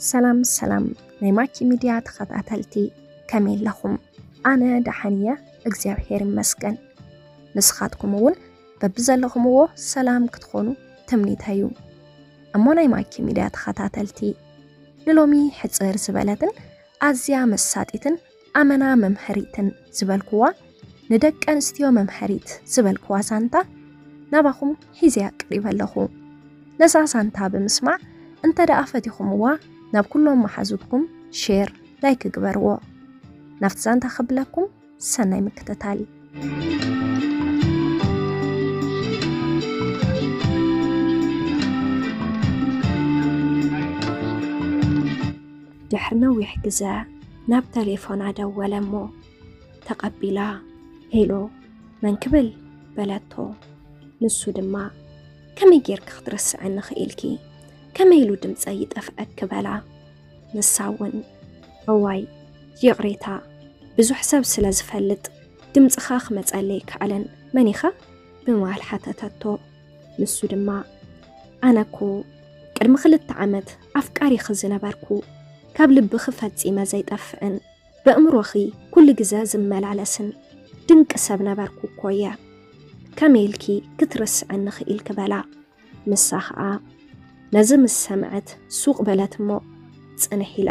ሰላም ሰላም ናይ ማኪ ሚድያ ተኸታተልቲ፣ ከመይ ኣለኹም? ኣነ ደሓን እየ፣ እግዚኣብሔር ይመስገን። ንስኻትኩም እውን በብዘለኹምዎ ሰላም ክትኾኑ ትምኒተይ እዩ። እሞ ናይ ማኪ ሚድያ ተኸታተልቲ፣ ንሎሚ ሕጽር ዝበለትን ኣዝያ መሳጢትን ኣመና መምሀሪትን ዝበልኩዋ፣ ንደቂ ኣንስትዮ መምሀሪት ዝበልኩዋ ዛንታ ናባኹም ሒዘያ ቀሪበ ኣለኹ። ነዛ ዛንታ ብምስማዕ እንተ ደኣ ፈቲኹምዋ፣ ናብ ኩሎም መሓዙትኩም ሼር፣ ላይክ ግበርዎ። ናብቲ ዛንታ ክብለኩም፣ ሰናይ ምክትታል። ድሕሪ ነዊሕ ግዘ ናብ ተሌፎና ደወለ እሞ ተቐቢላ፣ ሄሎ፣ መን ክብል? በለቶ። ንሱ ድማ፣ ከመይ ጌርኪ ክትርስዕኒ ክኢልኪ? ከመይ ኢሉ ድምፀይ ይጠፍኣኪ? በላ። ንሳ እውን፣ እዋይ፣ ይቕሬታ፣ ብዙሕ ሰብ ስለ ዝፈልጥ ድምፅኻ ክመፀለይ ኣይከኣለን፣ መን ኢኻ? ብምባል ሓተተቶ። ንሱ ድማ፣ ኣነ እኮ ቅድሚ ክልተ ዓመት ኣፍቃሪኺ ዝነበርኩ፣ ካብ ልብኺ ፈጺመ ዘይጠፍእን በእምሮኺ ኩሉ ግዘ ዝመላለስን ድንቂ ሰብ ነበርኩ እኮ እየ። ከመይ ኢልኪ ክትርስዕኒ ክኢልኪ? በላ። ንሳ ኸኣ ነዚ ምስ ሰምዐት ሱቕ በለት እሞ ጽንሕ ኢላ።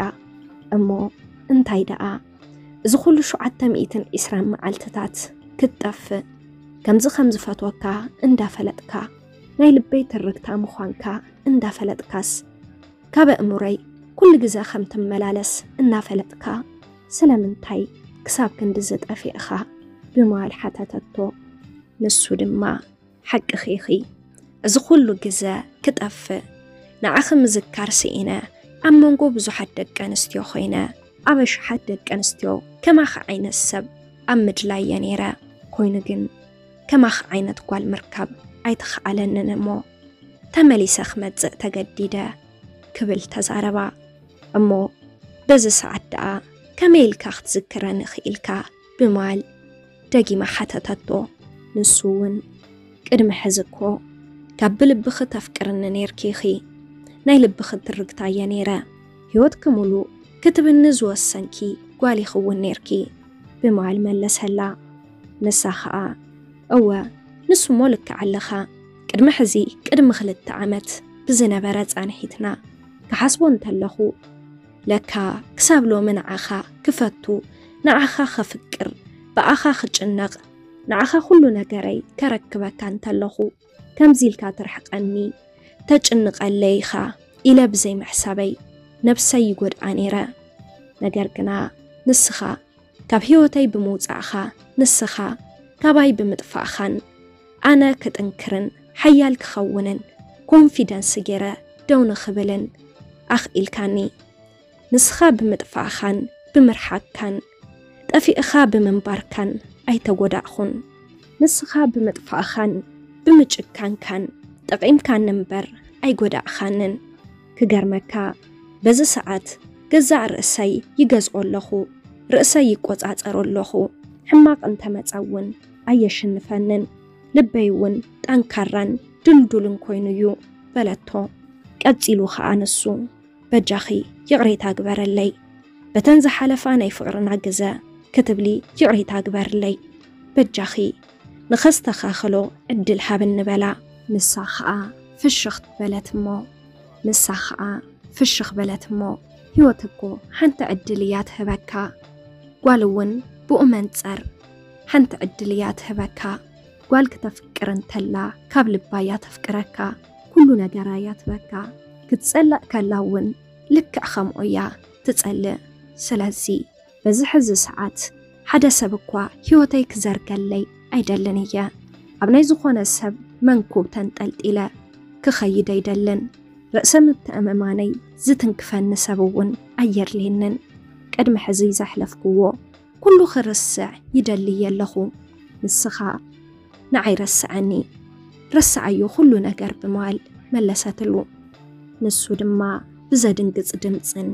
እሞ እንታይ ደኣ፣ እዚ ኹሉ ሸውዓተ ሚእትን ዕስራን መዓልትታት ክትጠፍእ፣ ከምዚ ከም ዝፈትወካ እንዳፈለጥካ፣ ናይ ልበይ ትርግታ ምዃንካ እንዳፈለጥካስ፣ ካብ ኣእምሮይ ኩሉ ግዘ ከም ትመላለስ እናፈለጥካ፣ ስለምንታይ ክሳብ ክንድዚ ጠፊእኻ? ብምባል ሓተተቶ። ንሱ ድማ፣ ሓቅኺ ኢኺ፣ እዚ ኩሉ ግዘ ክጠፍእ፣ ንዓኺ ምዝካር ስኢነ፣ ኣብ መንጎ ብዙሓት ደቂ ኣንስትዮ ኮይነ፣ ኣብ ኣሽሓት ደቂ ኣንስትዮ ከማኺ ዓይነት ሰብ ኣብ ምድላይ እየ ነይረ። ኮይኑ ግን ከማኺ ዓይነት ጓል ምርካብ ኣይተኻኣለንን እሞ ተመሊሰ ክመጽእ ተገዲደ ክብል ተዛረባ። እሞ በዚ ሰዓት ደኣ ከመይ ኢልካ ክትዝክረኒ ክኢልካ? ብምባል ደጊማ ሓተተቶ። ንሱ እውን ቅድሚ ሕዚ እኮ ካብ ብልብኺ ተፍቅርኒ ነይርኪ ኢኺ፣ ናይ ልብኺ ትርግታ እየ ነይረ። ህይወትኪ ሙሉእ ክትብኒ ዝወሰንኪ ጓል ኢኺ እውን ነይርኪ ብምባል መለሰላ። ንሳ ኸኣ እወ፣ ንሱ እሞ ልክዕ ኣለኻ። ቅድሚ ሕዚ፣ ቅድሚ ክልተ ዓመት ብዝነበረ ጻንሒትና ክሓስቦ እንተለኹ፣ ለካ ክሳብ ሎሚ ንዓኻ ክፈቱ፣ ንዓኻ ከፍቅር፣ ብኣኻ ክጭነቕ፣ ንዓኻ ኩሉ ነገረይ ከረክበካ እንተለኹ፣ ከምዚ ኢልካ ትርሕቐኒ፣ ተጭንቐለይ ኢኻ ኢለ ብዘይምሕሳበይ ነብሰይ ይጎድኣ ነይረ። ነገር ግና ንስኻ ካብ ህይወተይ ብምውጻእኻ፣ ንስኻ ካባይ ብምጥፋእኻን ኣነ ክጥንክርን ሓያል ክኸውንን ኮንፊደንስ ገይረ ደው ንኽብልን ኣኽኢልካኒ። ንስኻ ብምጥፋእኻን ብምርሓቅካን፣ ጠፊእኻ ብምንባርካን ኣይተጎዳእኹን። ንስኻ ብምጥፋእኻን ብምጭካንካን ጠቒምካኒ እምበር ኣይጎዳእኻንን። ክገርመካ፣ በዚ ሰዓት ገዛእ ርእሰይ ይገዝኦ ኣለኹ፣ ርእሰይ ይቆጻጸሮ ኣለኹ። ሕማቕ እንተመጸ እውን ኣየሽንፈንን፣ ልበይ እውን ጠንካራን ድልዱልን ኮይኑ እዩ በለቶ። ቀጺሉ ኸኣ ንሱ፣ በጃኺ ይቕሬታ ግበረለይ፣ በተን ዝሓለፋ ናይ ፍቕርና ግዘ ክትብሊ ይቕሬታ ግበርለይ፣ በጃኺ ንኸስተኻኽሎ ዕድል ሃብኒ በላ። ንሳ ኸኣ ፍሽኽ በለት እሞ፣ ንሳ ኸኣ ፍሽኽ በለት እሞ፣ ህይወት እኮ ሓንቲ ዕድል እያ ትህበካ። ጓል እውን ብኡ መንጸር ሓንቲ ዕድል እያ ትህበካ። ጓል ክተፍቅር እንተላ ካብ ልባ እያ ተፍቅረካ። ኩሉ ነገራ እያ ትህበካ። ክትጸልእ ከላ እውን ልክዕ ከምኡ እያ ትጸልእ። ስለዚ በዚ ሕዚ ሰዓት ሓደ ሰብ እኳ ህይወተይ ክዘርገለይ ኣይደልን እየ። ኣብ ናይ ዝኾነ ሰብ መንኩብ ተንጠልጢለ ክኸይድ ኣይደልን። ርእሰ ምትእምማነይ ዝትንክፈኒ ሰብ እውን ኣየድልየንን። ቅድሚ ሕዚ ዘሕለፍክዎ ኩሉ ክርስዕ ይደሊ እየ ኣለኹ። ንስኻ ንዓይ ረስዐኒ፣ ረስዓዮ ኩሉ ነገር ብምባል መለሰትሉ። ንሱ ድማ ብዘድንግጽ ድምጽን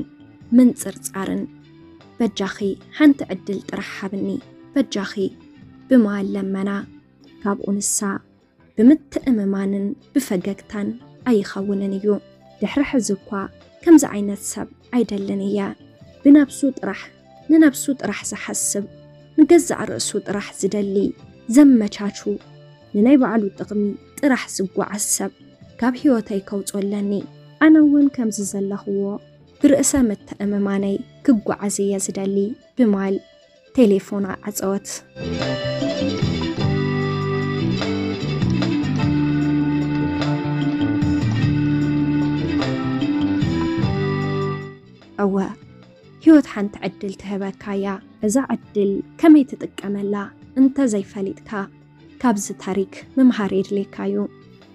ምንጽርጻርን፣ በጃኺ ሓንቲ ዕድል ጥራሕ ሃብኒ፣ በጃኺ ብምባል ለመና። ካብኡ ንሳ ብምትእምማንን ብፈገግታን፣ ኣይኸውንን እዩ፣ ድሕሪ ሕዚ እኳ ከምዚ ዓይነት ሰብ ኣይደልን እየ። ብነብሱ ጥራሕ፣ ንነብሱ ጥራሕ ዝሓስብ፣ ንገዛእ ርእሱ ጥራሕ ዝደሊ፣ ዘመቻቹ፣ ንናይ ባዕሉ ጥቕሚ ጥራሕ ዝጓዓዝ ሰብ ካብ ህይወተይ ከውፅኦ ኣለኒ። ኣነ እውን ከምዚ ዘለኽዎ ብርእሰ ምትእምማነይ ክጓዓዝ እየ ዝደሊ ብማል ቴሌፎና ዓጸወት። እወ፣ ህይወት ሓንቲ ዕድል ትህበካ እያ። እዛ ዕድል ከመይ ትጥቀመላ እንተ ዘይፈሊጥካ፣ ካብዚ ታሪክ ምምሃር የድልየካ እዩ።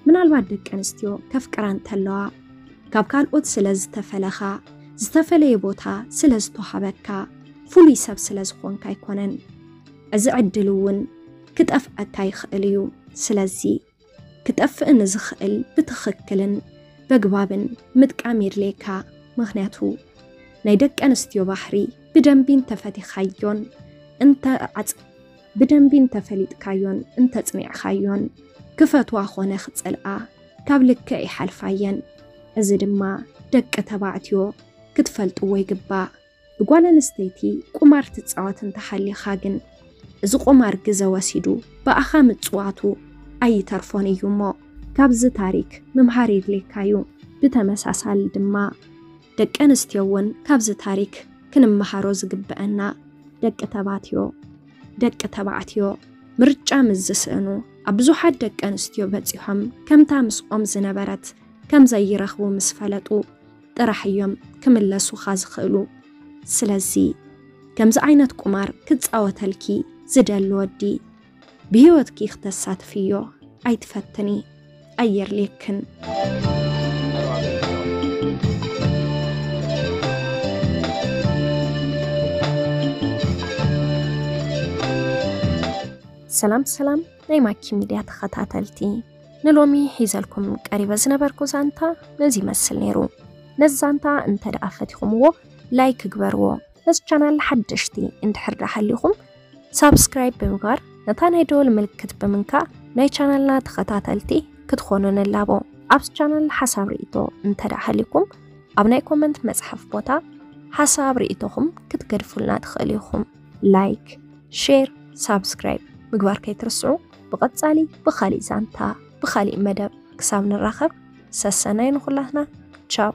ምናልባት ደቂ ኣንስትዮ ከፍቅራ እንተለዋ፣ ካብ ካልኦት ስለ ዝተፈለኻ፣ ዝተፈለየ ቦታ ስለ ዝተዋሃበካ፣ ፍሉይ ሰብ ስለ ዝኾንካ ኣይኮነን። እዚ ዕድል እውን ክጠፍኣካ ይኽእል እዩ። ስለዚ ክጠፍእ ንዝኽእል ብትኽክልን በግባብን ምጥቃም የድልየካ። ምኽንያቱ ናይ ደቂ ኣንስትዮ ባህሪ ብደንቢ እንተፈቲኻዮን እንተ ዓጽ-፣ ብደንቢ እንተፈሊጥካዮን እንተጽኒዕኻዮን፣ ክፈትዋ ኾነ ክጸልኣ ካብ ልክዕ ይሓልፋየን። እዚ ድማ ደቂ ተባዕትዮ ክትፈልጥዎ ይግባእ። ብጓል ኣንስተይቲ ቁማር ትጻወት እንተሃሊኻ ግን፣ እዚ ቁማር ግዘ ወሲዱ ብኣኻ ምጽዋቱ ኣይተርፎን እዩ እሞ፣ ካብዚ ታሪክ ምምሃር የድልየካ እዩ። ብተመሳሳሊ ድማ፣ ደቂ ኣንስትዮ እውን ካብዚ ታሪክ ክንመሃሮ ዝግበአና፣ ደቂ ተባትዮ፣ ደቂ ተባዕትዮ ምርጫ ምስ ዝስእኑ፣ ኣብ ብዙሓት ደቂ ኣንስትዮ በጺሖም፣ ከምታ ምስኦም ዝነበረት ከም ዘይረኽቡ ምስ ፈለጡ ጥራሕ እዮም ክምለሱኻ ዝኽእሉ። ስለዚ ከምዚ ዓይነት ቁማር ክጻወተልኪ ዝደሊ ወዲ ብህይወትኪ ክተሳትፍዮ ኣይትፈትኒ፣ ኣየድልየክን። ሰላም ሰላም ናይ ማኪ ሚድያ ተኸታተልቲ፣ ንሎሚ ሒዘልኩም ቀሪበ ዝነበርኩ ዛንታ ነዚ ይመስል ነይሩ። ነዚ ዛንታ እንተ ደኣ ፈቲኹምዎ፣ ላይክ ግበርዎ። ነዚ ቻናል ሓደሽቲ እንድሕር ደኣ ሃሊኹም፣ ሳብስክራይብ ብምግባር፣ ነታ ናይ ደወል ምልክት ብምንካእ ናይ ቻናልና ተኸታተልቲ ክትኾኑ ንላቦ። ኣብዚ ቻናል ሓሳብ ርእይቶ እንተ ደኣ ሃሊኩም፣ ኣብ ናይ ኮመንት መጽሓፍ ቦታ ሓሳብ ርእይቶኹም ክትገድፉልና ትኽእሉ ኢኹም። ላይክ፣ ሼር፣ ሳብስክራይብ ምግባር ከይትርስዑ። ብቐጻሊ ብኻሊእ ዛንታ፣ ብኻሊእ መደብ ክሳብ ንራኸብ፣ ሰሰናይ ንኹላትና። ቻው።